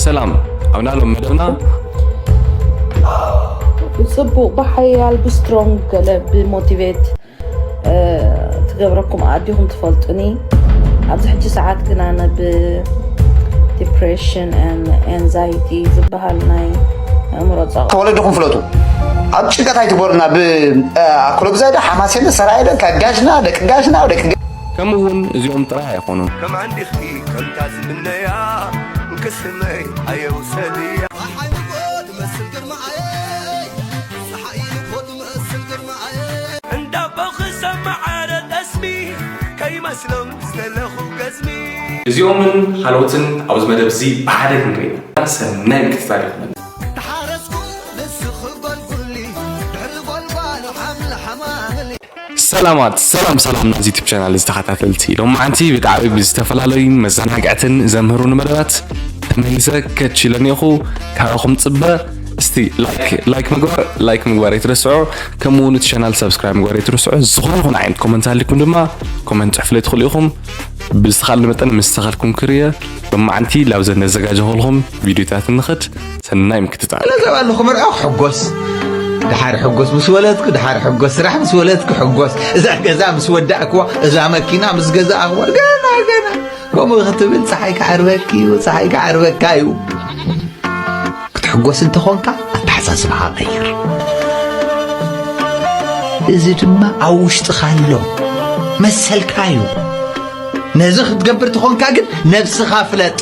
ሰላም፣ ኣብ ናሎም መደብና ብፅቡቕ ብሓያል ብስትሮንግ ገለ ብሞቲቬት ትገብረኩም ኣዲኹም ትፈልጡኒ። ኣብዚ ሕጂ ሰዓት ግን ኣነ ብ ዲፕሬሽን ኤንዛይቲ ዝበሃል ናይ ኣእምሮ ፀቕ ተወለድኹም ፍለጡ። ኣብ ጭንቀት ኣይትግበሩና። ብኣክሎ ግዛይ ዶ ሓማሴን ዶ ሰራየ ዶ ካብ ጋሽና ደቂ ጋሽና ደቂ ከምኡ እውን እዚኦም ጥራይ ኣይኾኑን። ከም ዓንዲኺ ከምታ ዝምነያ እንክስመይ ኣየውሰድያ ፀሓይ ንጎ ትመስል ግርማኣየይ ፀሓይ ንጎ ትመስል ግርማኣየይ እንዳቦኺ ሰማዓረ ጠስሚ ከይመስሎም ዝተለኹ ገዝሚ እዚኦምን ካልኦትን ኣብዚ መደብ እዚ ብሓደ ክንርኢ ሰናይ ምክትታል ይኹነልና። ተሓረስኩ ንስኺ ጎልጉሊ ድሕሪ ጎልጓል ሓምሊ ሓማምሊ ሰላማት ሰላም ሰላም ናዚ ዩቱብ ቻናል ዝተኸታተልቲ ሎማዓንቲ ብጣዕሚ ብዝተፈላለዩ መዘናግዕትን ዘምህሩን መደባት ተመሊሰ ከችለኒ ኢኹ። ካባኹም ፅበ እስቲ ላይክ ላይክ ምግባር ላይክ ምግባር ኣይትረስዑ። ከምኡ እውን እቲ ቻናል ሳብስክራይብ ምግባር ኣይትረስዑ። ዝኾነ ይኹን ዓይነት ኮመንት ኣሊኩም ድማ ኮመንት ፅሕፍለይ ትኽእሉ ኢኹም። ብዝተኻልኒ መጠን ምስ ተኻልኩም ክርየ ሎማዓንቲ ላብዘን ነዘጋጀኹልኹም ቪድዮታት ንኽድ። ሰናይ ምክትታል። ለዘብ ኣለኹ መርዓ ክሕጎስ ድሓር ሕጎስ ምስ ወለድኩ ድሓር ሕጎስ ስራሕ ምስ ወለድኩ ሕጎስ እዛ ገዛ ምስ ወዳእክዋ እዛ መኪና ምስ ገዛእኽዋ ገና ገና ከምኡ ክትብል ፀሓይ ክዓርበኪ እዩ ፀሓይ ክዓርበካ እዩ ክትሕጎስ እንተኾንካ ኣተሓሳስባኻ ቀይር እዚ ድማ ኣብ ውሽጥኻ ኣሎ መሰልካ እዩ ነዚ ክትገብር ተኾንካ ግን ነብስኻ ፍለጥ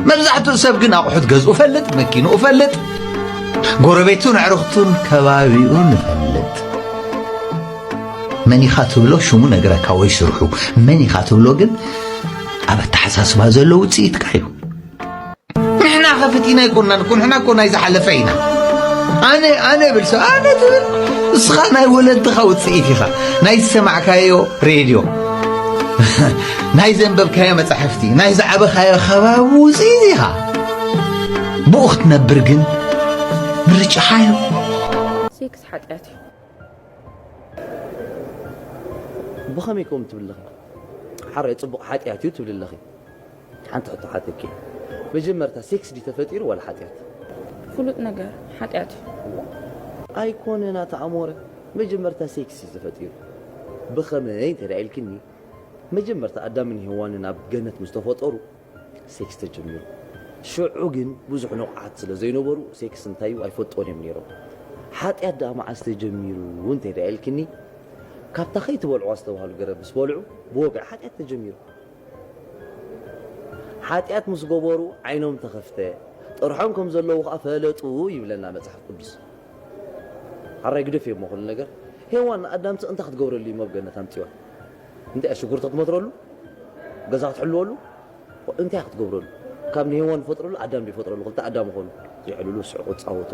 መብዛሕትኡ ሰብ ግን ኣቑሑት ገዝኡ ፈልጥ መኪንኡ ፈልጥ ጎረቤቱን ኣዕርኽቱን ከባቢኡን ፈልጥ መን ኢኻ ትብሎ ሽሙ ነግረካ ወይ ስርሑ መን ኢኻ ትብሎ ግን ኣብ ኣተሓሳስባ ዘሎ ውፅኢትካ እዩ ንሕና ከፍቲና ኣይኮናን እኮ ንሕና እኮ ናይ ዝሓለፈ ኢና ኣነ ኣነ ብል ሰብ ኣነ ትብል እስኻ ናይ ወለድኻ ውፅኢት ኢኻ ናይ ዝሰማዕካዮ ሬድዮ ናይ ዘንበብካዮ መፃሕፍቲ ናይ ዝዓበኻዮ ከባቢ ውፅኢት ኢኻ ብኡ ክትነብር ግን ምርጫኻ እዩ ሴክስ ሓጢኣት እዩ። ብኸመይ ከምኡ ትብሊ ኣለኺ? ሓራይ ጽቡቕ ሓጢኣት እዩ ትብሊ ኣለኺ። ሓንቲ ሕቶ ሓተኪ። መጀመርታ ሴክስ ድዩ ተፈጢሩ ዋላ ሓጢኣት? ፍሉጥ ነገር ሓጢኣት እዩ። ኣይኮነን ኣታ ኣሞረ፣ መጀመርታ ሴክስ እዩ ተፈጢሩ። ብኸመይ እንተ ደኣ ኢልክኒ፣ መጀመርታ ኣዳምን ሄዋንን ኣብ ገነት ምስ ተፈጠሩ፣ ሴክስ ተጀሚሩ። ሽዑ ግን ብዙሕ ንቑሓት ስለ ዘይነበሩ ሴክስ እንታይ እዩ ኣይፈልጥዎን እዮም ነይሮም። ሓጢኣት ደኣ መዓስ ተጀሚሩ እንተ ደኣ ኢልክኒ፣ ካብታ ከይትበልዕዋ ዝተባህሉ ገረብ ምስ በልዑ ብወግዒ ሓጢኣት ተጀሚሩ። ሓጢኣት ምስ ገበሩ ዓይኖም ተኸፍተ፣ ጥርሖም ከም ዘለዉ ኸኣ ፈለጡ ይብለና መጽሓፍ ቅዱስ። ሓራይ ግደፍዮ እሞ ኩሉ ነገር። ሄዋን ንኣዳም ስቕ እንታይ ክትገብረሉ እዩ ኣብ ገነት ኣምጺዋ? እንታይ እያ ሽጉርቲ ክትመትረሉ? ገዛ ክትሕልወሉ? እንታይ ክትገብረሉ? ካብ ንሄዋን ዝፈጥረሉ ኣዳም ድዩ ይፈጥረሉ? ክልተ ኣዳም ይኾኑ። ይዕልሉ፣ ይስሕቑ፣ ይጻወቱ።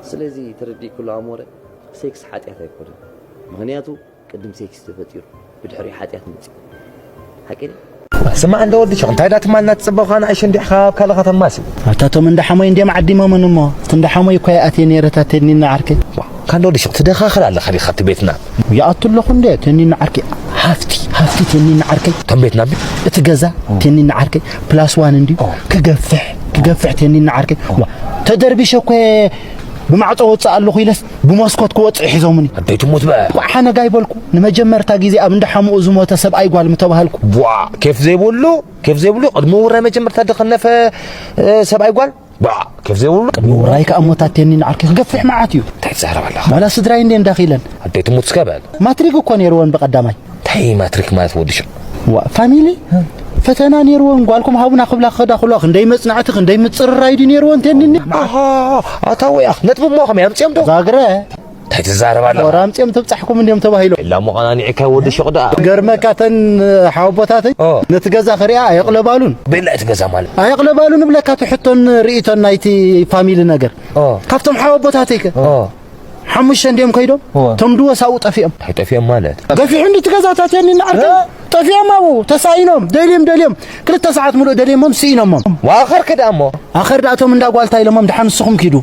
ስለዚ ተረዲእኩሉ ኣሞረ፣ ሴክስ ሓጢኣት ኣይኮነን። ምኽንያቱ ቅድም ሴክስ ተፈጢሩ፣ ብድሕሪኡ ሓጢኣት መጺኡ። ሓቂ ድዩ? ስማዕ እንደ ወዲ ሸቕ እንታይ ዳ ትማልና ትጽበኻ ንኣሽ እንዲሕኻ ኣብ ካልእ ከተማሲ ኣታቶም እንዳ ሓሞይ እንዲም ዓዲሞምን እሞ እቲ እንዳ ሓሞይ እኳ ይኣትየ ነይረ እታ ቴኒና ዓርከይ ካንዶ ድሽቕ ትደኻኽር ኣለኻ ዲኻ እቲ ቤትና ይኣቱ ኣለኹ እንደ ቴኒና ዓርከይ ሃፍቲ ሃፍቲ ቴኒና ዓርከይ እቶም ቤትና እቲ ገዛ ቴኒና ዓርከይ ፕላስ ዋን እንዲ ክገፍሕ ክገፍሕ ቴኒና ዓርከይ ተደርቢሸ እኮ ብማዕጾ ወፅእ ኣለኹ ኢለስ ብመስኮት ክወፅእ ሒዞምኒ ኣደይ ትሙት በ ቋዕ ሓነጋ ይበልኩ ንመጀመርታ ግዜ ኣብ እንዳ ሓሙኡ ዝሞተ ሰብኣይ ጓል ምተባሃልኩ ቧ ኬፍ ዘይብሉ ኬፍ ዘይብሉ ቅድሚ ውራይ መጀመርታ ድኸነፈ ሰብኣይ ጓል ቧ ኬፍ ዘይብሉ ቅድሚ ውራይ ከኣ ሞታት ቴኒን ዓርኪ ክገፍሕ መዓት እዩ እንታይ ትዛረብ ኣለኻ ዋላ ስድራይ እንደ እንዳኺለን ኣደይ ትሙት እስከ በል ማትሪክ እኮ ነይርወን ብቐዳማይ እንታይ ማትሪክ ማለት ወዲ ሽቕ ዋ ፋሚሊ ፈተና ነይርወን ጓልኩም ሃቡና ክብላ ክኸዳ ክልዋ ክንደይ መጽናዕቲ ክንደይ ምጽርራይ ድዩ ነይርወን ቴኒኒ ኣታ ወያ ነጥቢ እሞ ከመይ ኣምፅኦም ዶ ዛግረ እንታይ ትዛረብ ኣለኻ ወራ ኣምፅኦም ተብፃሕኩም እንዲዮም ተባሂሎም ኢላ እሞ ቐናኒዕካ ወዲ ሽቕ ደኣ ገርመካ ተን ሓወቦታተይ ኦ። ነቲ ገዛ ክሪኣ ኣየቕለባሉን ቤላ እቲ ገዛ ማለት ኣየቕለባሉን እብለካ እቲ ሕቶን ርእይቶን ናይቲ ፋሚሊ ነገር ኦ። ካብቶም ሓወቦታተይ ከ ኦ። ሓሙሽተ እንዲዮም ከይዶም እወ። ቶም ድወስ ኣብኡ ጠፊኦም እንታይ ጠፊኦም ማለት ገፊሑ እንዲ እቲ ገዛታት የኒና ዓርከይ ጠፊኦም ኣብኡ ተሳኢኖም ደልዮም ደልዮም ክልተ ሰዓት ሙሉእ ደልዮሞም ስኢኖሞም ዋኸር ክዳ እሞ ኣኸር ዳእቶም እንዳ ጓልታ ኢሎሞም ድሓን ንስኹም ኪዱ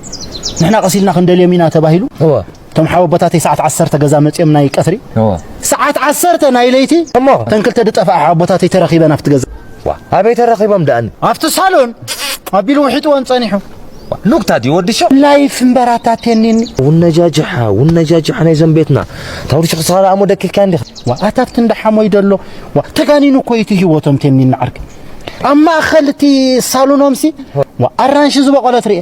ንሕና ቀሲልና ክንደልዮም ኢና ተባሂሉ እወ እቶም ሓወቦታተይ ሰዓት ዓሰርተ ገዛ መፂኦም ናይ ቀትሪ እወ ሰዓት ዓሰርተ ናይ ለይቲ እሞ ተን ክልተ ድጠፍኣ ሓወቦታተይ ተረኺበን ኣብቲ ገዛ ዋ ኣበይ ተረኺቦም ደኣኒ ኣብቲ ሳሎን ኣቢሉ ውሒጥዎን ጸኒሑ። ሉክታ ድዩ ወዲ ሸው? ላይፍ እምበር ኣታ ቴኒኒ። ውነጃጅሓ፣ ውነጃጅሓ ናይ ዘንቤትና። ታውሪ ሽኽ ሰኻላ ኣሞ ደኪልካ እንዲኻ። ዋ፣ ኣታት ክንዲ ሓሞይ ደሎ። ዋ፣ ተጋኒኑ እኮ እዩ እቲ ህይወቶም ቴኒኒ ዓርኪ። ኣብ ማእኸል እቲ ሳሎኖምሲ፣ ዋ፣ ኣራንሺ ዝበቖለት ርኤ።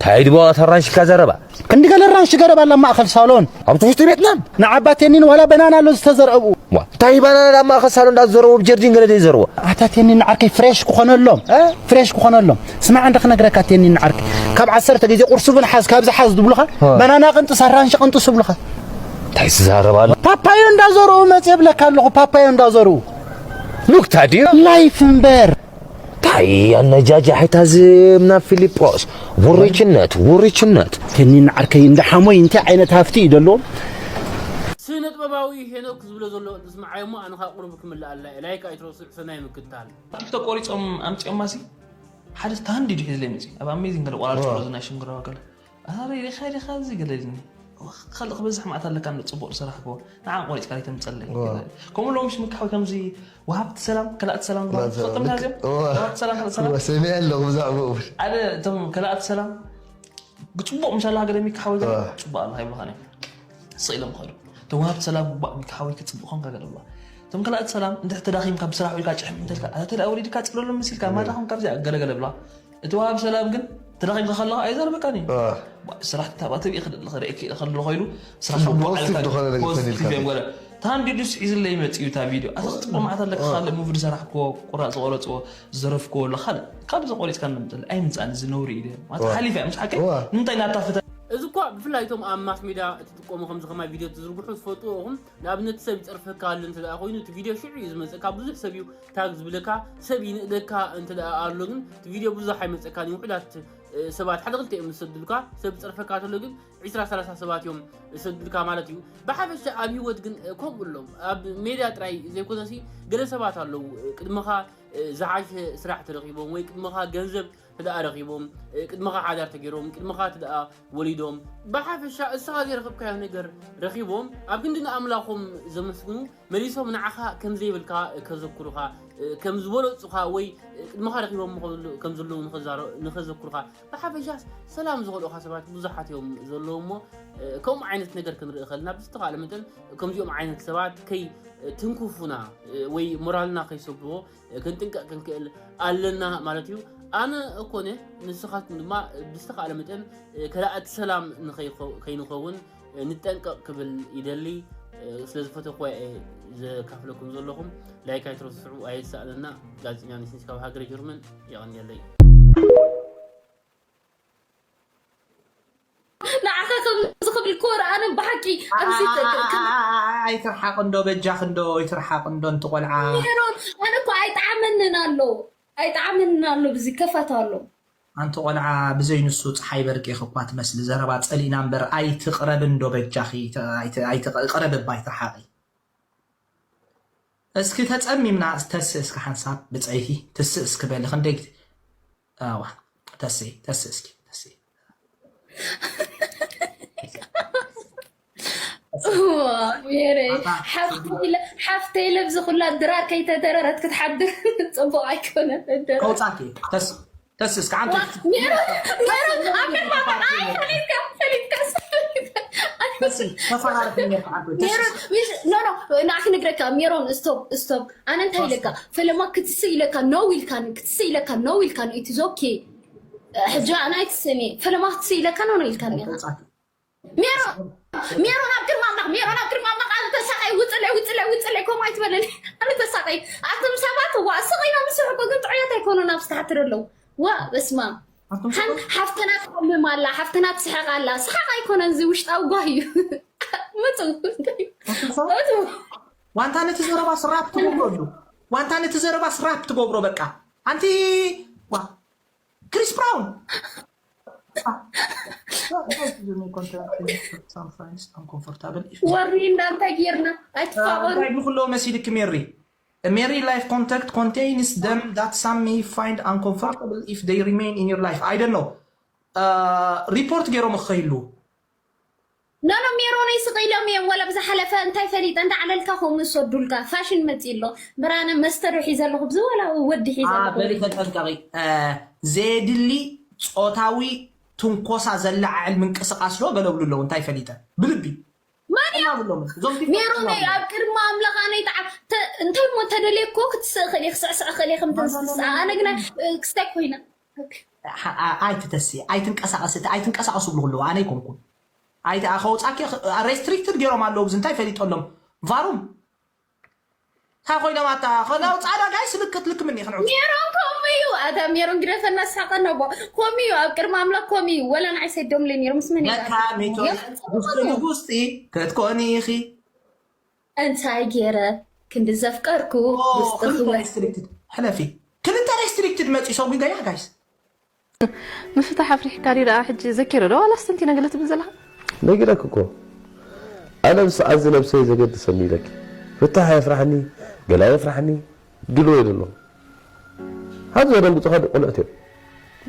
ታይ ድቦ ኣራንሺ ካዘረባ? ክንዲ ገለ ኣራንሺ ገረባ ኣላ ማእኸል ሳሎን። ኣብ ትሕቲ ቤትና? ንዓባ ቴኒን ዋላ በናና ኣሎ ዝተዘርአ ብኡ። ዋ፣ እንታይ ባናና ኣብ ማእኸል ሳሎን እንዳዘረዎ ብጀርዲን ገለ ደይ ዘረዎ? ኣታ ቴኒን ዓርከይ ፍሬሽ ክኾነሎም። እ? ፍሬሽ ክኾነሎም። ስማዕ እንደ ክነግረካ ቴኒን ዓርከይ። ካብ ዓሰርተ ግዜ ቁርሲ እውን ሓዝ፣ ካብዚ ሓዝ ዝብሉኻ፣ እ። በናና ቅንጥስ፣ ኣራንሺ ቅንጥስ ይብሉኻ። እንታይ ትዛረብ ኣሎ? ፓፓዮ እንዳዘርኡ መጽእ ብለካ ኣለኹ፣ ፓፓዮ እንዳዘርኡ። ሉክታ ድዩ? ላይፍ እምበር። ታይ ኣነጃጃሒታ ዝምና ፊሊጶስ፣ ውርችነት፣ ውርችነት። ቴኒን ዓርከይ እንደ ሓሞይ እንታይ ዓይነት ሃፍቲ እዩ ደሎ? ስነ ጥበባዊ ሄኖክ ዝብሎ ዘሎ ዝስምዓዮ እሞ ኣነ ኸኣ ቁሩብ ክምልኣላ እየ። ላይክ ኣይትረስዑ፣ ሰናይ ምክትታል። ቲክቶክ ቆሪጾም ኣምጺኦማ ሲ ሓደ ታንዲ ድዩ ሒዝለይ መጺኡ። ኣብ ኣሜዚንግ ገለ ቆራርጾ ዋ። ዘሎ ናይ ሽንግሮ ገለ። ኣረ ዲኻ ዲኻ እዚ ገለ ኢልኒ። ካልእ ክበዝሕ መዓት ኣለካ እንዶ ጽቡቕ ዝሰራሕክዎ። ንዓ ቆሪጽካ ከይተምጸለይ። ዋ። ከምኡ ሎምሽ ምካሓዊ ከምዚ ወሃብቲ ሰላም፣ ከላእቲ ሰላም ዝበሃሉ ከላእቲ ሰላም፣ ትፈልጦም ልክ-፣ እዚኦም? ዋ። ወሃብቲ ሰላም፣ ከላእቲ ሰላም? ዋ፣ ሰሚዐ ኣለኹ ብዛዕባኡ። ሓደ እቶም ከላእቲ ሰላም ጽቡቕ ምሻላ ሃገር የሚካሓዊ ገለ ዋ። ጽቡቕ ኣሎ ሃይብሉኻን እዮም። ስቕ ኢሎም ይኸዱ። እቶም ወሃብቲ ሰላም ግቡእ ሚካሓዊ ክጽቡቕ ኾንካ ገለ ብላ። እቶም ከላእቲ ሰላም እንድሕር ተዳኺምካ ብስራሕ ውዒልካ ጭሕም እንተልካ፣ ኣታ ተደኣ ወሪድካ ጽለሎም መሲልካ፣ ዋ። ማዳ ኾንካ ኣብዚኣ ገለ ገለ ብላ። እቲ ወሃብ ሰላም ግን ተዳኺምካ ከለኻ ኣይዛረበካን እዩ። ኣህ። ባ-፣ ስራሕ ታባ ተቢኢ ክደሊ ክርኢ ክኢለ ከሎ ኮይኑ ስራሕ ፖዚቲቭ ብዓልካ ዝኾነ ነገር ፖዚቲቭ ተኒልካ እዮም እዩ። ገለ። ታንዲዱስ ሒዝለይ መጺኡ እታ ቪድዮ። ኣታ ክትጥቆም ኣህ። ኣታ ኣለካ ኣህ። ካልእ ሙቪ ዝሰራሕክዎ፣ ቁራጽ ዝቆረጽዎ፣ ዝዘረፍክዎ ኣሎ ካልእ። ካብ እዚ ቆሪጽካ እንደምጥል ኣይምጻእን እዚ ነውሪ እዩ። ማለት ኣህ። ሓሊፋ እያ፣ ምስ ሓቂ እዋ። ንምንታይ ናታ ፍተ-? እዚ እኳ ብፍላይ እቶም ኣብ ማስ ሜድያ እትጥቀሙ ከምዚ ከማይ ቪድዮ ትዝርግሑ ዝፈልጥዎ ኢኹም። ንኣብነት ሰብ ይጸርፈካ ኣሎ እንተ ደኣ ኮይኑ እቲ ቪድዮ ሽዑ እዩ ዝመጽእ። ካብ ብዙሕ ሰብ እዩ ታግ ዝብለካ ሰብ ይንእደካ እንተ ደኣ ኣሎ ግን እቲ ቪድዮ ብዙሕ ኣይመጸካን እዩ። ውሑዳት፣ እ፣ ሰባት ሓደ ክልተ እዮም ዝሰድልካ። ሰብ ዝጸርፈካ ተሎ ግን ዒስራ ሰላሳ ሰባት እዮም ዝሰድልካ ማለት እዩ። ብሓፈሻ ኣብ ህይወት ግን፣ እ፣ ከምኡ ኣሎም። ኣብ ሜድያ ጥራይ ዘይኮነሲ ገለ ሰባት ኣለዉ፣ እ፣ ቅድመኻ፣ እ፣ ዝሓሸ ስራሕ ተረኺቦም ወይ ቅድመኻ ገንዘብ እንተ ደኣ ረኺቦም፣ እ፣ ቅድመኻ ሓዳር ተገይሮም፣ ቅድመኻ እንተ ደኣ ወሊዶም፣ ብሓፈሻ እስኻ ዘይረኸብካዮ ነገር ረኺቦም፣ ኣብ ክንዲ ንኣምላኾም ዘመስግኑ፣ መሊሶም ንዓኻ ከም ዘይብልካ ከዘክሩኻ፣ እ፣ ከም ዝበለጹኻ ወይ፣ እ፣ ቅድመኻ ረኺቦም ከም ዘለ-፣ ከም ዘለዉ ንኸዛረ-፣ ንኸዘክሩኻ፣ ብሓፈሻስ ሰላም ዝኸልኡኻ ሰባት ብዙሓት እዮም ዘለዉ እሞ፣ እ፣ ከምኡ ዓይነት ነገር ክንርኢ ከለና ብዝተኻእለ መጠን ከምዚኦም ዓይነት ሰባት ከይ-፣ ትንክፉና፣ እ፣ ወይ ሞራልና ከይሰብርዎ፣ እ፣ ክንጥንቀቕ ክንክእል ኣለና ማለት እዩ። ኣነ እኮነ ንስኻትኩም ድማ ብዝተኻእለ መጠን፣ እ፣ ከላእቲ ሰላም ንኸይኸ-፣ ከይንኸውን፣ እ፣ ንጠንቀቕ ክብል ይደሊ። እ፣ ስለ ዝፈተኹዋ እየ ዘካፍለኩም ዘለኹም። ላይክ ኣይትረስዑ፣ ኣየሳእነና። ጋዜጠኛ ኒስኒስ ካብ ሃገረ ጀርመን፣ የቐንየለይ። ንዓኻ ከምዚ ክብል ኮር ኣነ ብሓቂ ኣብዚ ተ-፣ ተ-፣ ከም ኣይትርሓቕ እንዶ በጃኽ እንዶ ኣይትርሓቕ እንዶ እንቲ ቆልዓ። ሜሮን ኣነ እኮ ኣይጠዓመንን ኣሎ ኣይጠዓመንን ኣሎ ብዚ ከፋት ኣሎ። ኣንቲ ቆልዓ ብዘይ ንሱ ፀሓይ በርቂ እኳ ትመስሊ ዘረባ ፀሊእና እምበር ኣይትቕረብ እንዶ በጃኺ ተ-፣ ኣይት-፣ ኣይትቕ-፣ ቅረብ እባ ኣይትርሓቒ። እስኪ ተጸሚምና ተስእ እስኪ ሓንሳብ ብጸይቲ ትስእ እስኪ በሊ ክንደይ ግዜ ኣዋ ተስእ ተስእ እስኪ ተስእ ሜሬ ሓፍተይ ኢለ ኣብዚ ኩላ ድራር ከይተደረረት ክትሓድር ጽቡቕ ኣይኮነን። እደረ ከውጻኪ ተስ ተስ እስከ ዓንተ ሜሮን ሜሮን ኣብ ቅድሚ ኣምላኽ ኣይ ፈሊጥካ ፈሊጥካ ተስ ተፈራርሕኒ እኮ ዓንተ ተስ ሜሮን ሚሽ ኖ ኖ ንዓኺ ነግረካ ሜሮን ስቶፕ ስቶፕ ኣነ እንታይ ኢለካ ፈለማ ክትስእ ኢለካ ነው ኢልካኒ ክትስእ ኢለካ ነው ኢልካኒ it is okay ሕጂ ኣነ ኣይትስእኒ ፈለማ ክትስእ ኢለካ ነው ነው ኢልካኒ ኢኻ ከውጻኪ ሜሮን ሜሮን ኣብ ቅድሚ ኣምላኽ ሜሮን ኣብ ቅድሚ ኣምላኽ ኣነ ተሳቀይ ውፅለይ ውፅለይ ውፅለይ ከምኡ ኣይትበለኒ ኣነ ተሳቀይ ኣቶም ሰባት ዋ ስቕ ኢሎም ዝስሕቁ ግን ጥዑያት ኣይኮኑን ኣብ ዝተሓትር ኣለዉ ዋ በስማ ኣቶም ሓን ሰባት ሓፍትና ትሓምም ኣላ ሓፍትና ትስሕቅ ኣላ ስሓቅ ኣይኮነን እዚ ውሽጣዊ ጓህ እዩ መፁ ኣቶም ሰባት ዋንታ ነቲ ዘረባ ስራፕ ትገብሮ ኣሎ ዋንታ ነቲ ዘረባ ስራፕ ትገብሮ በቃ ኣንቲ ዋ ክሪስ ብራውን ወሪ እናንተ ጌርና ኣይትፋቐሩ እንታይ ብክሎ መሲልክ ሜሪ Mary life contact contains them that some may find uncomfortable if they remain in your life I don't know report ገይሮም ክኸይሉ ኖኖ ሜሮነይ ስቕ ኢሎም እዮም። ወላ ብዝሓለፈ እንታይ ፈሊጠ እንዳ ዓለልካ ከምኡ ዝሰዱልካ ፋሽን መፂ ኣሎ። ብራነ መስተ ዶ ሒዘ ኣለኹ ብዚ ወላ ወዲ ሒዘ ኣለኹ። በሊ ተጠንቀቂ። ዘየድሊ ፆታዊ ትንኮሳ ዘለዓዕል ምንቅስቃስ ዶ ገለብሉ ኣለዉ እንታይ ፈሊጠ ብልቢ ማን እዩ? ብሎም እዞም ሜሮነይ ኣብ ቅድሚ ኣምላኽ ኣነይ ተዓ እንታይ እሞ ተደልየ እኮ ክትስእ ክእል እየ ክስዕስዕ ክእል እየ ከምተንስስ ኣነ ግና ክስታይ ኮይና ኣይትተሲ ኣይትንቀሳቀስ ኣይትንቀሳቀሱ ብሉ ኣለዉ ኣነ ኣይኮንኩም ኣይተ ከውፃኪ restricted ገይሮም ኣለዉ ብዚ እንታይ ፈሊጠሎም ቫሩም እንታይ ኮይኖም ኣታ ከናው ፃዳ ጋይ ስልክት ልክምኒ ክንዑ ሜሮን ከምኡ እዩ ኣታ ሜሮን ግደፈና ሳቀ ነቦ ከምኡ እዩ ኣብ ቅድሚ ኣምላኽ ከምኡ እዩ ወላ ንዓይ ሰዶምለ ነይሩ ምስ መን ለካ ሜቶ ውስጢ ንውስጢ ክትኮኒ ኢኺ እንታይ ገይረ ክንዲ ዘፍቀርኩ ውስጥኽወ restricted ሕለፊ ክልተ restricted መፂ ሰጉ ገያ ጋይስ ምፍታሕ ኣፍሪሕካ ዲ ደኣ ሕጂ ዘኪረ ዶ ዋላስ ተንቲነ ገለ ትብል ዘለኻ ነጊረክ እኮ ኣነ ምስ ኣዚ ነብሰይ ዘገድሰኒ ኢለኪ ፍታሕ የፍራሕኒ ገላ የፍራሕኒ ድልዎ የደሎ ሓዚ ዘደንግጹኻ ቆልዑት እዮም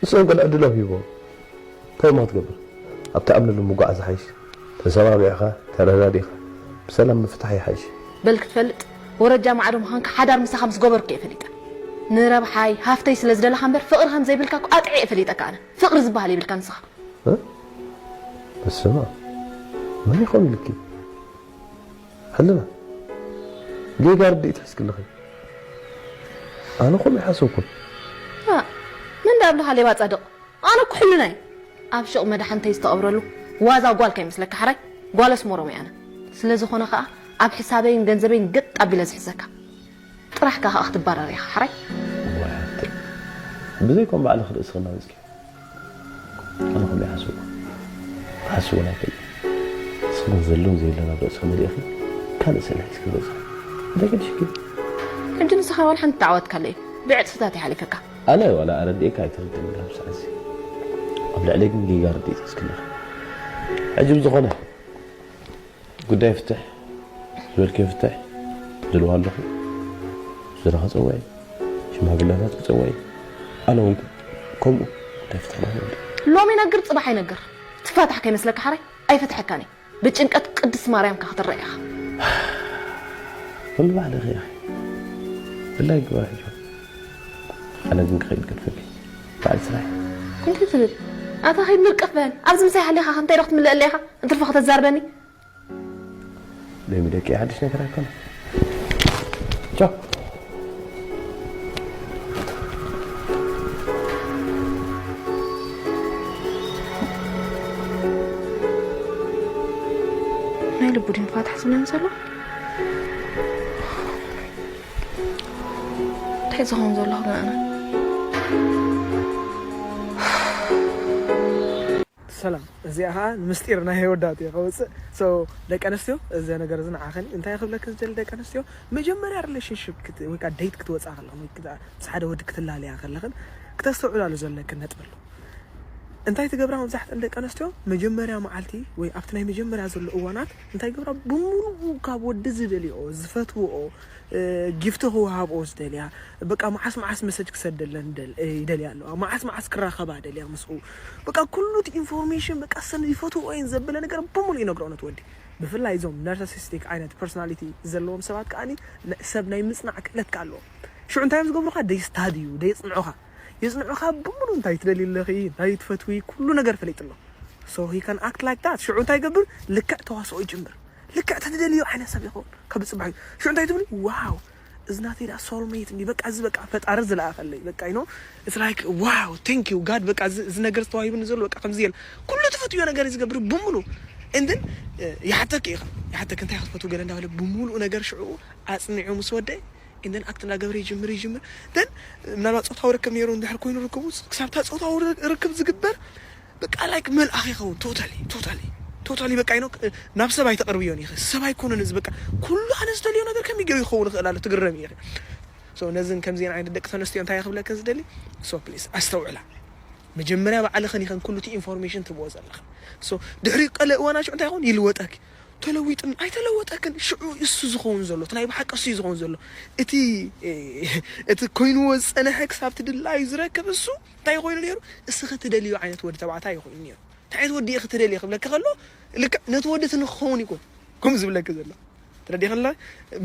ንስኦም ገለ ዕድሎም ሂቦም እንታይ እሞ ክትገብር ኣብቲ ኣምንሉ ምጓዓዝ ዝሓይሽ ተሰማሚዕኻ ተረዳዲእኻ ብሰላም ምፍታሕ ይሓይሽ በል ክትፈልጥ ወረጃ ማዕዶ ምዃንካ ሓዳር ምሳኻ ምስ ገበርኩ እየ ፈሊጠ ንረብሓይ ሃፍተይ ስለ ዝደለኻ እምበር ፍቕሪ ከም ዘይብልካ እኮ ኣጥዒ እየ ፈሊጠካ ኣነ ፍቕሪ ዝበሃል የብልካ ንስኻ በስመ መን ይኾን ኢልኪ ሕልና ጌጋ ርድኢት ሒዝክልኺ ኣነ ኾም ይሓሰብኩን ምን ዳብልኻ ሌባ ጻድቕ ኣነ እኮ ሕልና እየ ኣብ ሹቕ መድሓንተይ ዝተቐብረሉ ዋዛ ጓል ከይመስለካ ሓራይ ጓል ኣስመሮም እየ ኣነ ስለ ዝኾነ ኸኣ ኣብ ሕሳበይን ገንዘበይን ግጥ ኣቢለ ዝሕዘካ ጥራሕካ ኸኣ ክትባረር ኢኻ ሓራይ ብዘይኮም ባዕልኺ ርእስኺ እናወፅኪ ኣነ ከምኡ ይሓስብ ክሓስብ እውን ኣይክእል ንስኺ ግን ዘሎን ዘየሎን ኣብ ርእስኺ መሊእኺ ካልእ ስእሊ ሒዝኪ ገፅኺ እንታይ ገድሽኪ ሕጂ ንስኻ ዋላ ሓንቲ ተዓወትካለይ ብዕፅፍታት ይሓሊፈካ ኣነ ዋላ ኣረዲእካ ኣይትርድእኒ ኣብዚ ሰዓት እዚ ኣብ ልዕለይ ግን ጌጋ ርድኢት ሒዝኪ ኣለኺ ሕጂ ብዝኾነ ጉዳይ ፍትሕ ዝበልክዮ ፍትሕ ዝልዋ ኣለኹ ዝረኸ ፀወየ ሽማግለታት ክፀወየ ኣነ እውን ከምኡ ጉዳይ ፍትሕ ማለት እዩ ሎሚ ይነግር ፅባሕ ይነግር ትፋታሕ ከይመስለካ ሓራይ ኣይፈትሐካን እየ ብጭንቀት ቅድስቲ ማርያምካ ክትረአ ኢኻ ኩሉ ባዕልኺ ኢኺ ብላይ ግባ ሕጂ ኣነ ግን ክኸይድ ገድፈኪ ባዕል ስራሕ እንታይ ትብል ኣታ ኸይድ ምርቅፍ በል ኣብዚ ምሳይ ሃሊኻ እንታይ ዶ ክትምልእ ኣለኻ እንትርፎ ከተዛርበኒ ሎሚ ደቂ ሓድሽ ነገር ኣይኮነ ቻው ናይ ልቡ ድንፋት ሓስብለን ዘሎ እንታይ ዝኸውን ዘለኹ ገና ሰላም እዚኣ ከዓ ንምስጢር ናይ ወዳት እየ ከውፅእ ደቂ ኣንስትዮ እዚ ነገር እዚ ንዓኸን እንታይ ክብለክ ዝደሊ ደቂ ኣንስትዮ መጀመርያ ሪሌሽንሽፕ ወይ ከዓ ደይት ክትወፅኣ ከለኽን ወይ ምስ ሓደ ወዲ ክትላለያ ከለኽን ክተስተውዕላሉ ዘለክን ነጥቢ ኣሎ እንታይ ትገብራ መብዛሕትአን ደቂ ኣንስትዮ መጀመርያ መዓልቲ ወይ ኣብቲ ናይ መጀመርያ ዘሎ እዋናት እንታይ ገብራ ብምሉኡ ካብ ወዲ ዝደልኦ ዝፈትውኦ ጊፍቲ ክወሃብኦ ዝደልያ በቃ መዓስ መዓስ መሰጅ ክሰደለን ይደልያ ኣለዋ መዓስ መዓስ ክራኸባ ደልያ ምስኡ በቃ ኩሉ እቲ ኢንፎርሜሽን በቃ ሰን ይፈትዎ እየን ዘበለ ነገር ብምሉ ይነግረኦ ነት ወዲ ብፍላይ እዞም ናርሲሲስቲክ ዓይነት ፐርሶናሊቲ ዘለዎም ሰባት ከዓኒ ሰብ ናይ ምፅናዕ ክእለት ከ ኣለዎም ሽዑ እንታይ እዮም ዝገብሩካ ደይስታድዩ ደይፅንዑካ የፅንዑካ ብምሉ እንታይ ትደልዩ ኣለኺ እንታይ ትፈትዊ ኩሉ ነገር ፈሊጡ ኣሎ so he can act like that ሽዑ እንታይ ይገብር ልክዕ ተዋስኦ ይጅምር ልክዕ ተትደልዮ ዓይነት ሰብ ይኸውን ካብ ፅባሕ እዩ ሽዑ እንታይ ትብል ዋው እዚ ናተይ ዳ soulmate እንዲ በቃ እዚ በቃ ፈጣሪ ዝለኣኸለይ በቃ you know it's like wow thank you God በቃ እዚ ነገር ዝተዋሂብኒ ዘሎ በቃ ከምዚ የለ ኩሉ ትፈትዮ ነገር ዝገብር ብምሉ and then ይሓተክ ኢኻ ይሓተክ እንታይ ክትፈትው ገለ እንዳበለ ብምሉኡ ነገር ሽዑ ኣፅኒዑ ምስ ወደ and then ኣክት እንዳገበረ ይጅምር ይጅምር then ምናልባት ፆታዊ ርክብ ነይሩ እንድሕር ኮይኑ ርክቡ ክሳብታ ፆታዊ ርክብ ዝግበር በቃ like መልኣኽ ይኸውን totally totally totally በቃ ይኖ ናብ ሰብ ኣይተቅርብዮን ኢኺ ሰብ ኣይኮነን እዚ በቃ ኩሉ ኣነ ዝደልዮ ነገር ከመይ ገይሩ ይኸውን ይኽእል ኣሎ ትግረም ኢኺ so ነዝን ከምዚን ዓይነት ደቂ ተነስትዮ እንታይ ክብለክን ዝደሊ so please ኣስተውዕላ መጀመርያ ባዕልኽን ኢኸን ኩሉ እቲ ኢንፎርሜሽን ትብዎ ዘለኽን so ድሕሪ ቀለ እዋና ሽዑ እንታይ ይኸውን ይልወጠኪ ተለዊጥን ኣይተለወጠክን ሽዑ እሱ ዝኸውን ዘሎ እቲ ናይ ብሓቂ እሱ ዝኸውን ዘሎ እቲ እቲ ኮይንዎ ዝፀንሐ ክሳብ ትድላዩ ዝረክብ እሱ እንታይ ኮይኑ ነይሩ እስኺ ትደልዩ ዓይነት ወዲ ተባዕታይ ኮይኑ ነይሩ እንታይ ዓይነት ወዲ ኢኺ ትደልዪ ክብለኪ ከሎ፣ ልክዕ ነቲ ወዲ እቲ ንክኸውን እዩ እኮ ከምኡ ዝብለኪ ዘሎ። ተረዲእክላ?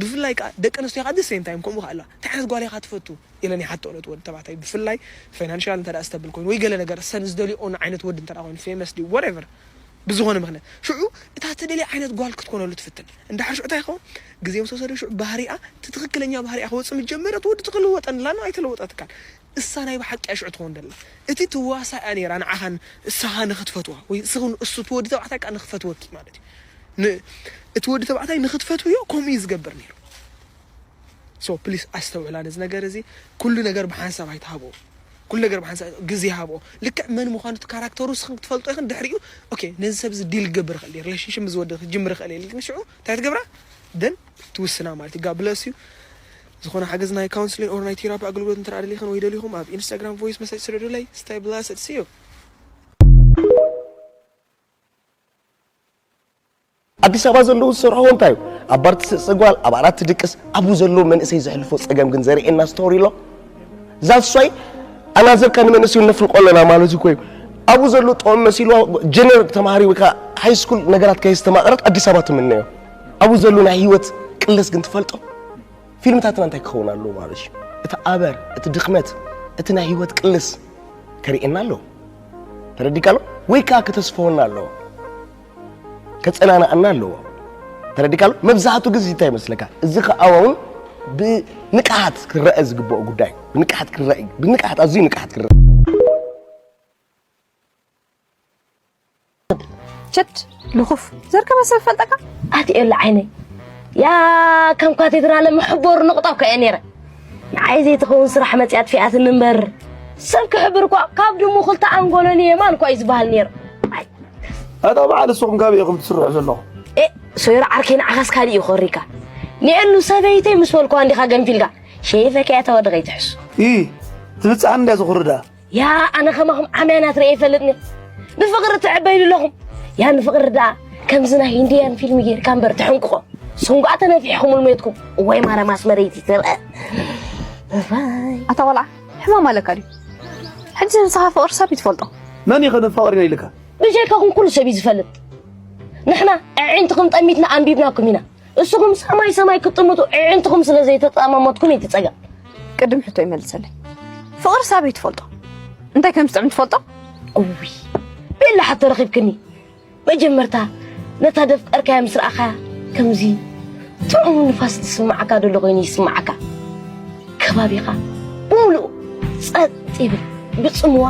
ብፍላይ ከዓ ደቂ ኣንስትዮ ከዓ the same time ከምኡ ከዓ ኣለዋ። እንታይ ዓይነት ጓል ኢኻ ትፈቱ? ኢለን ይሓትኦ ነቲ ወዲ ተባዕታይ። ብፍላይ ፋይናንሻል እንተ ደኣ ስተብል ኮይኑ ወይ ገለ ነገር ሰን ዝደልዮኦን ዓይነት ወዲ እንተ ደኣ ኮይኑ፣ ፌመስ ድዩ፣ whatever፣ ብዝኾነ ምኽንያት። ሽዑ እታ ትደልያ ዓይነት ጓል ክትኮነሉ ትፍትን። እንድሕር ሽዑ እንታይ ይኸውን? ግዜ ምስ ወሰደ ሽዑ ባህሪኣ፣ እቲ ትኽክለኛ ባህሪኣ ክወፅእ ምስ ጀመረ፣ እቲ ወዲ ትኽልወጠን ኣላ፣ ኣይተለወጠትካን። እሳ ናይ ብሓቂ እያ ሽዑ ትኸውን ደላ። እቲ ትዋሳእ እያ ነይራ ንዓኻን እሳኻ ንኽትፈትዋ፣ ወይ እስኺ ንእሱ እቲ ወዲ ተባዕታይ ከኣ ንኽፈትወኪ ማለት እዩ። ን-፣ እቲ ወዲ ተባዕታይ ንኽትፈትውዮ ከምኡ እዩ ዝገብር ነይሩ። So please ኣስተውዕላ ነዚ ነገር እዚ። ኩሉ ነገር ብሓንሳብ ኣይትሃብኦ። ኩሉ ነገር ብሓንሳብ ግዜ ሃብኦ። ልክዕ መን ምዃኑ እቲ ካራክተሩ እስኺ ክትፈልጦ ኢኽን ድሕሪኡ፣ ኦኬ፣ ነዚ ሰብ እዚ ዲል ክገብር ይኽእል እየ፣ ሪሌሽንሽፕ ምስ ወዲ ክጅምር ይኽእል እየ ኢልክን ሽዑ እንታይ ትገብራ? ደን ትውስና ማለት እዩ። God bless you። ዝኾነ ሓገዝ ናይ ካውንስሊንግ ኦር ናይ ቴራፒ ኣገልግሎት እንተ ደኣ ደሊኽን ወይ ደሊኹም ኣብ ኢንስታግራም ቮይስ መሰጅ ስደዱለይ። Stay blessed። See you። ኣዲስ ኣበባ ዘለዉ ዝሰርሕዎ እንታይ እዩ? ኣብ ባር ትስዕስዕ ጓል፣ ኣብ ዓራት ትድቅስ፣ ኣብኡ ዘለዉ መንእሰይ ዘሕልፎ ጸገም ግን ዘርእየና ስቶሪ ኣሎ። That's why ኣናዘርካ ንመንእሰዩ ነፍልቆ ኣለና ማለት እኮ እዩ። ኣብኡ ዘሎ ጥዑም መሲልዋ ጀነር ተማሃሪ ወይ ከዓ ሃይ ስኩል ነገራት ከየስተማቕረት ኣዲስ ኣበባ ትምነዮ። ኣብኡ ዘሎ ናይ ህይወት ቅልስ ግን ትፈልጦ? ፊልምታትና እንታይ ክኸውን ኣለዎ ማለት እዩ? እቲ ኣበር፣ እቲ ድኽመት፣ እቲ ናይ ህይወት ቅልስ ከርእየና ኣለዎ። ተረዲእካ ኣሎ? ወይ ከዓ ከተስፈወና ኣለዎ። ከጸናንኣና ኣለዎ። ተረዲእካ ኣሎ? መብዛሕትኡ ግዜ እንታይ ይመስለካ? እዚ ከኣ እውን ብንቅሓት ክረአ ዝግብኦ ጉዳይ እዩ። ብንቅሓት ክረአ እዩ። ብንቅሓት፣ ኣዝዩ ንቅሓት ክረአ። ችድ ልኹፍ ዘርከበ ሰብ ፈልጠካ ኣትኤሉ ዓይነይ ያ ከም ካቴድራለ መሕቦር ንቕጣ እኮ እየ ነይረ። ንዓይ ዘይትኸውን ስራሕ መፅያ ኣጥፊኣትኒ እምበር ሰብ ክሕብር እኳ ካብ ድሙ ክልተ ኣንጎሎን የማን እኳ እዩ ዝበሃል ነይሩ። ኣይ፣ ኣታ በዓል ንስኹም ካበይ ኢኹም ትስርሑ ዘለኹም? ኤ፣ ሶይራ ዓርከይ ንዓኻስ ካሊእ እዩ ክወሪካ። ንኤሉ ሰበይተይ ምስ በልኩዋ እንዲኻ ገንፊልካ ሸይፈከያ ተወዲ ከይትሕሱ። ኢ፣ ትብፅሓኒ እንድያ ዝኹርዳ። ያ ኣነ ከማኹም ዓምያናት ርኤ ይፈልጥኒ። ብፍቕሪ ትዕበይሉ ኣለኹም። ያ ንፍቕሪ ደኣ ከምዚ ናይ ሂንድያን ፊልም ጌርካ እምበር ትሕንቅቖ። ስንጓዕ ተነፊሕኹምሉ ሜትኩም። እዋይ ማርያም ኣስመረይቲ ትርአ። እዋይ። ኣታ ቆልዓ ሕማም ኣለካ ድዩ? ሕጂ ንስኻ ፍቕሪ ሰብ ይትፈልጦ። መን እዩ ከ ንፋቐር ኢና ኢልካ? ብጀይካኹም ኩሉ ሰብ እዩ ዝፈልጥ። ንሕና ኣዒንትኹም ጠሚትና ኣንቢብናኩም ኢና። እስኹም ሰማይ ሰማይ ክትጥምቱ ኣዒንትኹም ስለ ዘይተጠማመትኩም እዩ እቲ ጸገም። ቅድም ሕቶ ይመልሰለይ። ፍቕሪ ሳበይ ትፈልጦ? እንታይ ከም ዝጥዕም ትፈልጦ? እውይ ቤላ ሕቶ ረኺብክኒ። መጀመርታ ነታ ደፍቀርካያ ምስ ረኣኻያ ከምዚ ጥዑም ንፋስ ዝስምዓካ ዘሎ ኮይኑ ይስምዓካ። ከባቢኻ ብምሉኡ ጸጥ ይብል ብጽምዋ።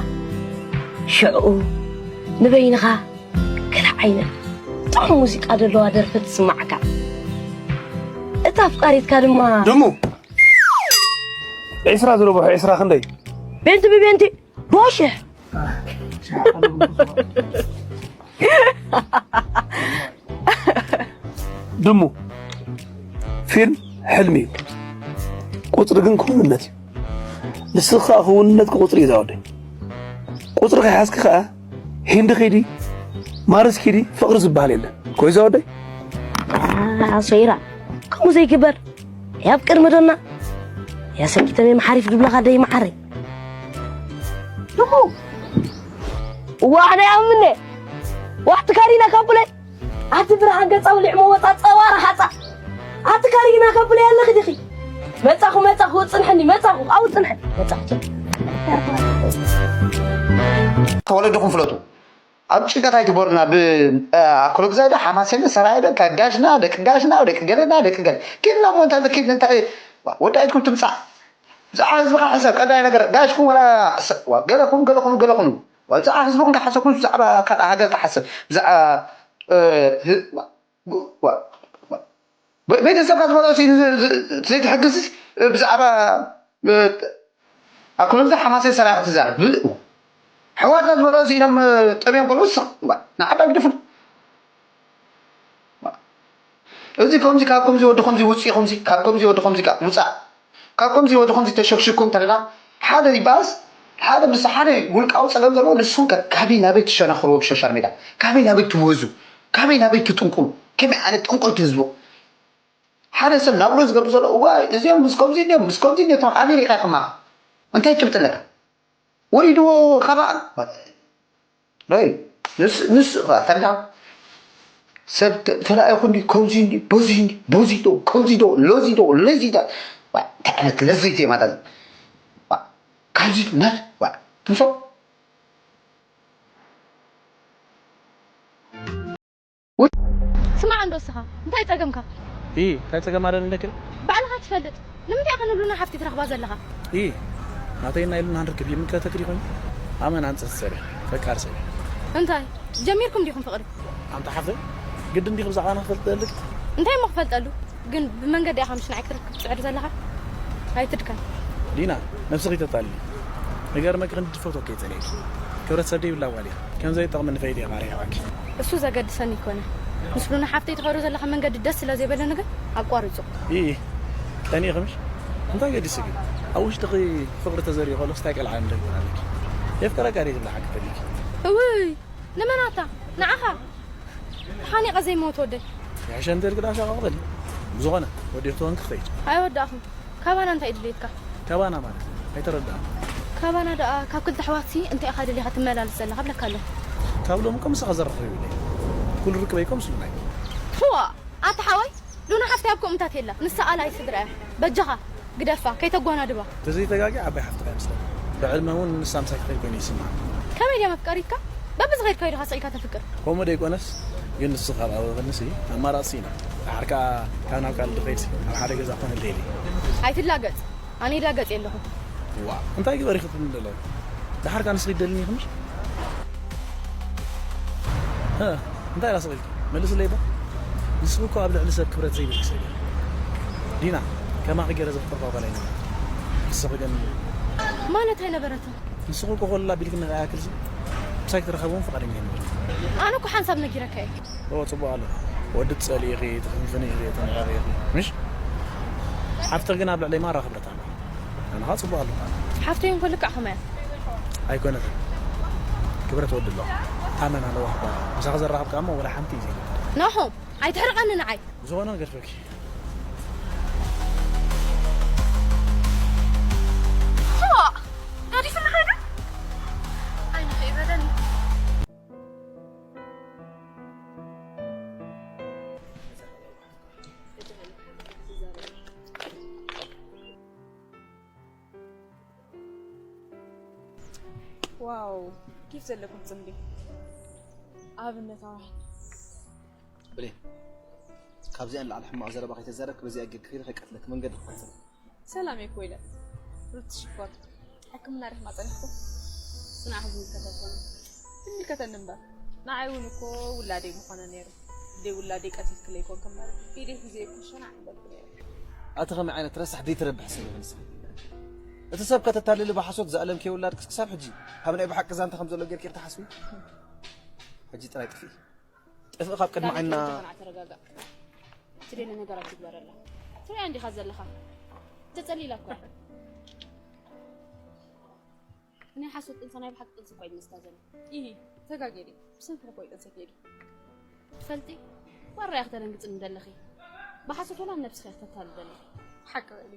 ሽዕኡ ንበይንኻ ገለ ዓይነት ጥዑም ሙዚቃ ዘለዋ ደርፊ ትስምዓካ። እታ ኣፍቃሪትካ ድማ ድሙ ዒስራ ዝረብሖ ዒስራ ክንደይ? ቤንቲ ብቤንቲ ብሽሕ ድሙ ፊልም ሕልሚ እዩ። ቁፅሪ ግን ክውንነት እዩ። ንስኻ ከዓ ክውንነትካ ቁፅሪ እዩ ዛወደይ። ቁፅሪ ከይሓዝኪ ከዓ ሂንዲ ኪዲ ማርስ ኪዲ ፍቕሪ ዝበሃል የለን። ኮይ ዛወደይ ኣሶይራ ከምኡ ዘይግበር ያብ ቅድሚ ዶና ያሰኪተመ መሓሪፍ ድብለኻ ደይ መዓረይ ድኹ ዋሕደ ያምነ ዋሕቲ ካሪና ካቡለይ ኣቲ ብርሃን ገጻ ውሊዕ መወጻ ጸዋራ ሓጻ ኣቲ ካሪና ካቡለይ ኣለኺ ዲኺ መጻኹ መጻኹ ጽንሐኒ መጻኹ ኣው ጽንሐ መጻኹ ተወለድኹም ፍለጡ። ኣብ ጭንቀት ኣይትግበሩና። ብኣክሎ ግዛይ ዶ ሓማሴን ዶ ሰራየ ዶ እንታይ ጋሽና ደቂ ጋሽና ደቂ ገለና ደቂ ገለ ኪድና ሞ እንታይ ኪድ እንታይ ወዲ ኣይትኩም ትምጻእ። ብዛዕባ ህዝብኻ ሕሰብ ቀዳይ ነገር ጋሽኩም ወላ ገለኹም ገለኹም ገለኹም ብዛዕባ ህዝብኹም ተሓሰብኩም ብዛዕባ ካልእ ሃገር ተሓሰብ ብዛዕባ ቤተሰብካ ዝበልዖ ዘይትሕግዝ ብዛዕባ ኣኮሎዚ ሓማሴን ሰራቂ ትዛረብ ኣሕዋትና ዝበልዖ ኢሎም ጠምዮም ከለዉ ንዓባ ግደፉ እዚ ከምዚ ካብ ከምዚ ወዲ ከምዚ ውፅኢ ከምዚ ካብ ከምዚ ወዲ ከምዚ ውፃእ ካብ ከምዚ ወዲ ከምዚ ተሸክሽኩም እንተለና ሓደ ይበኣስ ሓደ ምስ ሓደ ውልቃዊ ፀገም ዘለዎ ንስኹም ከ ካበይ ናበይ ትሸናኽርዎ ብሶሻል ሜድያ ካበይ ናበይ ትወዙ ካበይ ናበይ ትጥንቁሉ ከመይ ዓይነት ጠንቆልቲ ህዝቡ ሓደ ሰብ ናብሮ ዝገብር ዘሎ እዋ እዚኦም ምስ ከምዚ እንዲዮም ምስ ከምዚ እንዲዮ ተም ኣሜሪካ ከማ እንታይ ጭብጢ ኣለካ ወሪድዎ ካባኣ ይ ንስ ንስ ተረዳ ሰብ ተ- ተራእኹ እንዲ ከምዚ እንዲ በዚ እንዲ በዚ ዶ ከምዚ ዶ ለዚ ዶ ለዚ ዶ ዋ፣ እንታይ ዓይነት ለዘይቲ እየ ማለት ዋ፣ ካብዚ ነት ዋ ትምሶ ስማዕ እንዶ እስኻ እንታይ ጸገምካ? ኢ እንታይ ጸገም ኣለኒ ኢለክን? ባዕልኻ ትፈልጥ። ንምንታይ ኢኻ ንሉና ሓፍቲ ትረኽባ ዘለኻ? ኢ ናተይ ናይ ሉና ንርክብ ይምልከተክ ዲኾን? ኣመን ኣንጸት ሰብ እየ፣ ፈቃር ሰብ እየ። እንታይ ጀሚርኩም ዲኹም ፍቕሪ? ኣንታ ሓፍተይ ግድን ዲኺ ብዛዕባና ክፈልጥ ደልክ? እንታይ እሞ ክፈልጠሉ? ግን ብመንገዲ ኢኻ ምሽ ንዓይ ክትርክብ ትጽዕር ዘለኻ? ኣይትድከም። ዲና ነብስኺ ተታልሊ። ንገርመኪ ክንዲ ድፈትወኪ እየ ጸሊኤኪ። ክብረት ሰብ ደይብላ ጓል እያ። ከም ዘይጠቕመኒ ፈሊጠ እየ ቃልየ ኣሕዋኪ። እሱ ዘገድሰኒ ኣይኮነን። ምስ ሉና ሓፍተይ ትኸዶ ዘለኻ መንገዲ ደስ ስለ ዘይበለኒ ግን ኣቋርጾ። ኢኢ ቀኒእኺ ምሽ? እንታይ ገዲሱኪ? ኣብ ውሽጥኺ ፍቕሪ ተዘሪኡ ከሎስ ታይ ቀልዓ ንደግም ኣለኪ? የፍቅረካ ድየ ትብሊ ሓቂ ፈሊኪ? እውይ ንመን ኣታ ንዓኻ? ተሓኒቐ ዘይመውት ወደይ። ይሕሸ እንተ ኢልኪ ደኣ ሸቓቕ በሊ። ብዝኾነ ወዲእኺ ትኾንኪ ክኸይድ። ኣይወዳእኹን። ካባና እንታይ እዩ ድሌትካ? ካባና ማለት ኣይተረድኣን። ካባና ደኣ ካብ ክልተ ኣሕዋትሲ እንታይ ኢኻ ደሊኻ ትመላልስ ዘለኻ እብለካ ኣለኹ። ካብ ሎሚ እኮ ምሳኺ ዘራኽብ የብለይን። ኩሉ ርክበይ እኮ ምስ ሉና እዩ። ዋ ኣታ ሓወይ ሉና ሓፍተይ ኣብ ከምኡታት የላ። ንሳ ኣልኣይ ስድራ እያ። በጃኻ ግደፋ ከይተጓናድባ። ተዘይተጋግየ ዓባይ ሓፍትኻ እያ መስለኒ። ብዕድመ እውን ንሳ ምሳይ ትኸይድ ኮይኑ ይስምዓኒ። ከመይ ድያ መፍቀሪትካ? በብዝኸድካዮ ዲኻ ስቕ ኢልካ ተፍቅር? ከምኡ ደይኮነስ ግን ንሱ ካብ ኣበበንሲ ኣማራፂ ስኢና። ደሓር ከዓ ካብ ናብ ካልእ ድኸይድሲ ኣብ ሓደ ገዛ ክኾነለይ ኢለ። ኣይትላገፅ። ኣነ ይላገፅ የለኹን። ዋእ እንታይ ግበሪ ክትብልኒ ዘለኺ? ደሓር ከዓ ንስኺ ትደልኒ ኢኺ ምሽ? ሀ እንታይ ኢላ ስቕ ኢልኪ? መልስለይ እባ። ንስኺ እኮ ኣብ ልዕሊ ሰብ ክብረት ዘይብልኪ ሰብ ኢኺ። ዲና ከማኺ ገይረ ዘፍቅር ጓል ኣይነበረትን። ንስኺ ግን ማለት ኣይነበረትን። ንስኺ እኮ ኮለል ኣቢልክኒ ከይኣክልሲ ምሳይ ክትራኸቢ እውን ፍቓደኛ ኣይነበርክን። ኣነ እኮ ሓንሳብ ነጊረካ እየ። እወ ጽቡቕ ኣሎ። ወዲ ትጸልኢ ኢኺ፣ ትኽንፍኒ ኢኺ፣ ተመራቒ ኢኺ። ምሽ? ሓፍትኺ ግን ኣብ ልዕለይ ማራ ክብረት ኣለዋ። ኣነኻ ጽቡቕ ኣሎ። ሓፍተይ እንኮ ልክዕ ከማያ። ኣይኮነትን። ክብረት ወዲ ኣለዋ። ኣመና ለዋህ ጓል እያ። ምሳኺ ዘራኽብ ከኣ እሞ ወላ ሓንቲ እዩ ዘይብላ። ናሆም ኣይትሕርቐኒ ንዓይ። ብዝኾነ ገድፈኪ። ዋ! ገዲፍኒ ኸይዱ? ኣይንኸ ይበለኒ። ዋው ኬፍ ዘለኩም ፅምዲ ኣብነታውያን ብሌን ካብዚኣ ንላዕሊ ሕማቕ ዘረባ ከይተዛረብኪ በዚኣ ጌርኪ ከይደ ከይቀትለኪ መንገዲ ክኸልክል ሰላም እየ ኮይለ ሩቲ ሽኮር ሕክምና ርሕማ ፀኒሕኩም ስንዓ ዝምልከት ኣይኮነን ዝምልከተኒ እምበር ንዓይ እውን እኮ ውላደይ ምኾነ ነይሩ ደይ ውላደይ ቀቲልክለይ ኮንክ እምበር ኢደይ ሒዘ እኮ ሸናዕ ምበልኩ ነይረ ኣቲ ከመይ ዓይነት ረሳሕ ደይትረብሕ ሰብ ኢኺ ንስኺ እቲ ሰብ ከተታልሊ ብሓሶት ዝኣለምክዮ ውላድክስ ክሳብ ሕጂ ካብ ናይ ብሓቂ ዛንታ ከም ዘሎ ጌርኪ ኢኺ ትሓስቢ ሕጂ ጥራይ ጥፍኢ ጥፍኢ ካብ ቅድሚ ዓይንና ተረጋጋእ ትደሊ ነገራት ትግበረላ ትሪኣ እንዲኻ ዘለኻ ተጸሊላ እኮ ናይ ሓሶት ጥንሲ ናይ ብሓቂ ጥንሲ እኳ እዩ ዝመስላ ዘሎ ኢሂ ተጋጌ ድዩ ብሰንኪ እኮ እዩ ጥንሲ ከይዱ ትፈልጢ ዋራ ኢኺ ተደንግጽኒ ዘለኺ ብሓሶት ወላ ነብስኺ ኢኺ ተታሊ ዘለኺ ሓቂ በሊ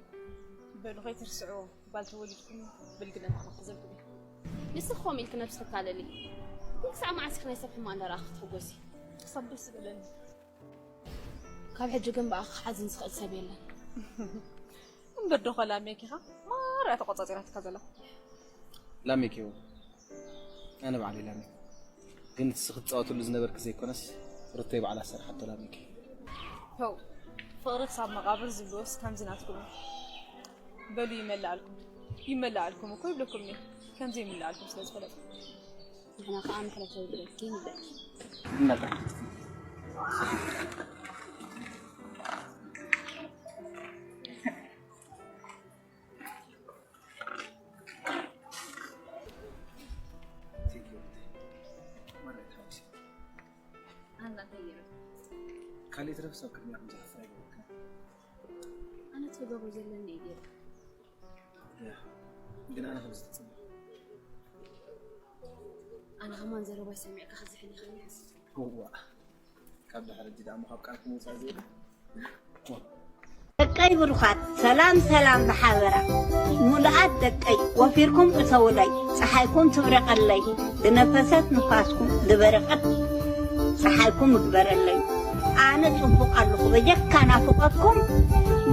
በሉ ከይትርስዕዎ ጓል ተወሊድኩም ብልግነት ኣነ ክሕዘልኩም እየ ንስኺ ከምኡ ኢልኪ ነብስኺ ተታልሊ ግን ክሳዕ መዓስ ኢኺ ናይ ሰብ ሕማቕ እንዳረኣኺ ክትሕጎሲ ክሳብ ደስ ዝበለኒ ካብ ሕጂ ግን ብኣኺ ክሓዝን ዝኽእል ሰብ የለን እምበር ዶ ኸላሚየኪ ኢኻ ማራ እያ ተቖጻጺራትካ ዘላ ላሜክ ይኹን ኣነ ባዕለይ ላሜክ ግን እቲ ስኺ ትጻወትሉ ዝነበርኪ ዘይኮነስ ሩተይ ባዕላ ዝሰርሓቶ ላሜክ እዩ። ፖው ፍቕሪ ክሳብ መቓብር ዝብልዎስ ከምዚ ናትኩም እዩ። በሉ ይመልኣልኩም ይመልኣልኩም እኮ ይብለኩም እየ ከምዚ ይምልኣልኩም ስለ ዝፈለጥኩ። ንሕና ኸዓ ምሕረት የውርደልኪ ንብለኪ። ካልእ ትረፍ ሰብ ቅድሚያ ከም ዝሓፍር ኣይገበርክን ኣነ ትገብሮ ዘለኒ እዩ ገይረ ግን ኣነ ከምዚ ትፅብቅ ኣነ ከማን ዘረባይ ሰሚዕካ ክዝሕል ይኽእል ይሓስብ እዋ ካብ ድሕሪ ሕጂ ደኣ እሞ ካብ ቃልኪ ምውፃእ ዘይብል ደቂ ደቀይ ብሩኻት፣ ሰላም ሰላም ብሓበራ። ሙሉኣት ደቀይ፣ ወፊርኩም እተውለይ፣ ጸሓይኩም ትብረቐለይ፣ ዝነፈሰት ንፋስኩም ዝበረቐት ጸሓይኩም ይግበረለይ። ኣነ ጽቡቕ ኣለኹ፣ በጀካ ናፍቖትኩም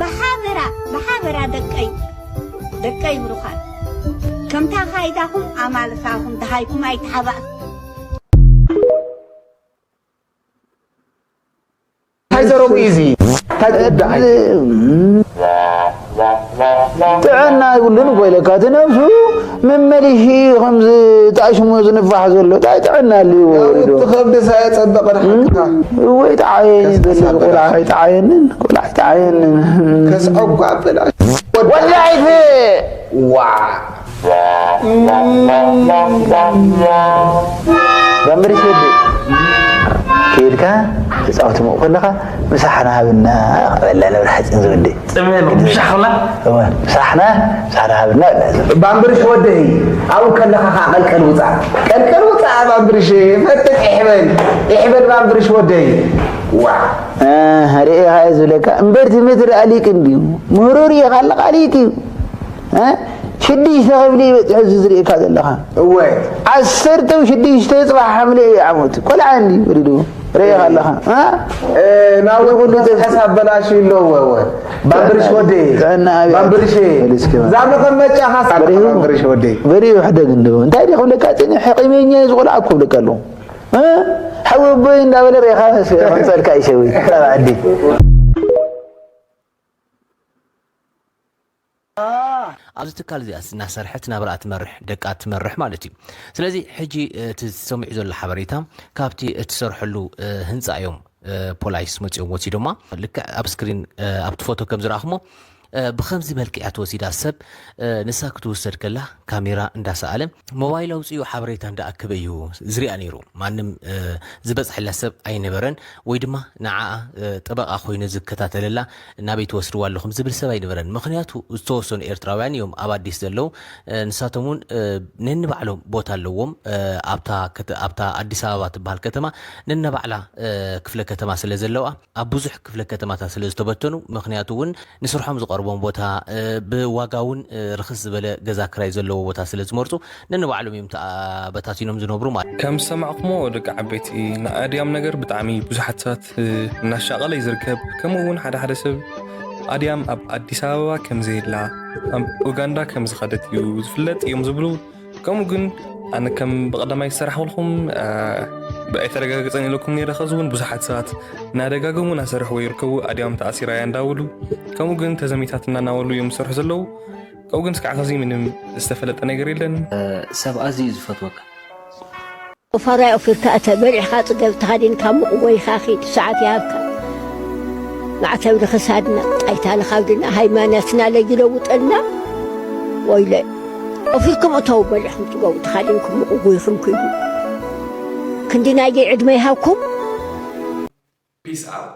ብሓበራ፣ ብሓበራ ደቀይ፣ ደቀይ ብሩኻት። ከምታ ካይዳኹም ኣማልሳኹም ደሃይኩም ኣይተሓባእ። እንታይ ዘረቡ እዩ እዚ? እንታይ ትዳዓይ? ጥዕና ይብሉን እኮ ኢለካ እቲ ነብሱ መመሊሺ ከምዚ ጣሽሙ ዝንፋሕ ዘሎ እንታይ ጥዕና ኣልዎ እቲ ከብዲ ሳየጸበቐ ንሓቅካ ወይ ጠዓየኒ ዘሎ ቆልዓ ኣይጠዓየንን ቆልዓ ኣይጠዓየንን ከስዐጓ በላ ወላይት ዋ መምርሽ ወዲ ከይድካ ተፃወት ምኡ ከለካ ምሳሕና ሃብና በላ ነብሪ ሓፂን ዝወዲ ጽምየ ምሻሕ ከላ እወ ምሳሕና ምሳሕና ሃብና በላ ባምብርሽ ወደይ ኣብኡ ከለኻ ከዓ ቀልቀል ውፃእ ቀልቀል ውፃእ ባምብርሽ ፈጥጥ ይሕበል ይሕበል ባምብርሽ ወደይ ዋ ርኤኻ እየ ዝብለካ እምበር ትምህርቲ ርኣ ሊቅ እንድዩ ምህሮ ርኤኻ ኣለኻ ሊቅ እዩ ሽዱሽተ ክፍሊ ይበፅሐ እዚ ዝርእካ ዘለኻ እወ ዓሰርተ ሽዱሽተ ፅባሕ ሓምለ እዩ ዓመቱ ቆልዓ እንዲ ወሊዱ ርእኻ ኣለኻ ናብዚ ኩሉ ዝሕሳብ በላሽ ኣለዎ እወ ባምብርሽ ወደ ጥዕና ኣብያ ባምብርሽ በል እስኪ። እዛ መቐመጫኻ በሪሁ። ባምብርሽ ወደ በሪሁ ሕደግ እንዶ እንታይ ዲ ክብለካ ፅኒሕ ሕቂመኛ እዩ ዝቆልዓ እኮ ብለካ ኣለኹ ሓወቦይ እንዳበለ ርእኻ ክምፀልካ ይሸዊ ዓዲ ኣብዚ ትካል እዚኣ እናሰርሐት ናብራኣ ትመርሕ ደቃ ትመርሕ ማለት እዩ ስለዚ ሕጂ እቲ ዝሰሚዑ ዘሎ ሓበሬታ ካብቲ እትሰርሐሉ ህንፃ እዮም ፖላይስ መፂኦም ወሲዶማ ልክዕ ኣብ ስክሪን ኣብቲ ፎቶ ከም ዝረኣኹሞ ብኸምዚ መልክዕ እያ ተወሲዳ ሰብ ንሳ ክትውሰድ ከላ ካሜራ እንዳሰኣለ ሞባይል ኣውፂኡ ሓበሬታ እንዳኣከበ እዩ ዝሪኣ ነይሩ ማንም ዝበፅሐላ ሰብ ኣይነበረን ወይ ድማ ንዓኣ ጠበቓ ኮይኑ ዝከታተለላ ናበይ ትወስድዋ ኣለኹም ዝብል ሰብ ኣይነበረን ምኽንያቱ ዝተወሰኑ ኤርትራውያን እዮም ኣብ ኣዲስ ዘለዉ ንሳቶም እውን ነንባዕሎም ቦታ ኣለዎም ኣብታ ኣዲስ ኣበባ ትበሃል ከተማ ነንባዕላ ክፍለ ከተማ ስለ ዘለዋ ኣብ ብዙሕ ክፍለ ከተማታት ስለ ዝተበተኑ ምኽንያቱ እውን ንስርሖም ዝቐርቦም ቦታ ብዋጋ እውን ርኽስ ዝበለ ገዛ ክራይ ዘለዎ ቦታ ስለ ዝመርፁ ነንባዕሎም እዮም በታቲኖም ዝነብሩ ማለት ከም ዝሰማዕኩሞ ደቂ ዓበይቲ ንኣድያም ነገር ብጣዕሚ ብዙሓት ሰባት እናሻቐለ እዩ ዝርከብ ከምኡ እውን ሓደ ሓደ ሰብ ኣድያም ኣብ ኣዲስ ኣበባ ከም ዘየላ ኣብ ኡጋንዳ ከም ዝኸደት እዩ ዝፍለጥ እዮም ዝብሉ ከምኡ ግን ኣነ ከም ብቐዳማይ ዝሰራሕኩልኩም ብኣይተረጋገፀን ኢለኩም ነይረ ከዚ እውን ብዙሓት ሰባት እናደጋገሙ እናሰርሕዎ ይርከቡ ኣድያም ተኣሲራ እያ እንዳበሉ ከምኡ ግን ተዘሚታትና እናበሉ እዮም ዝሰርሑ ዘለዉ ከምኡ ግን እስካዕ ከዚ ምንም ዝተፈለጠ ነገር የለን ሰብ ኣዝዩ ዝፈትወካ ቁፋሮ ኣይ ኦፊርካ እተ በሊዕኻ ጽገብ ተኻዲንካ ሙቕ ጎይኻ ኺድ ሰዓት ይሃብካ ማዕተብ ንኽሳድና ጣይታ ንኻብድና ሃይማኖትና ለይለውጠልና ወይለ ኦፊርኩም እተው በሊዕኹም ጽገቡ ተኻዲንኩም ሙቕ ጎይኹም ኪዱ ክንዲ ናይገይ ዕድመ ይሃብኩም Peace out.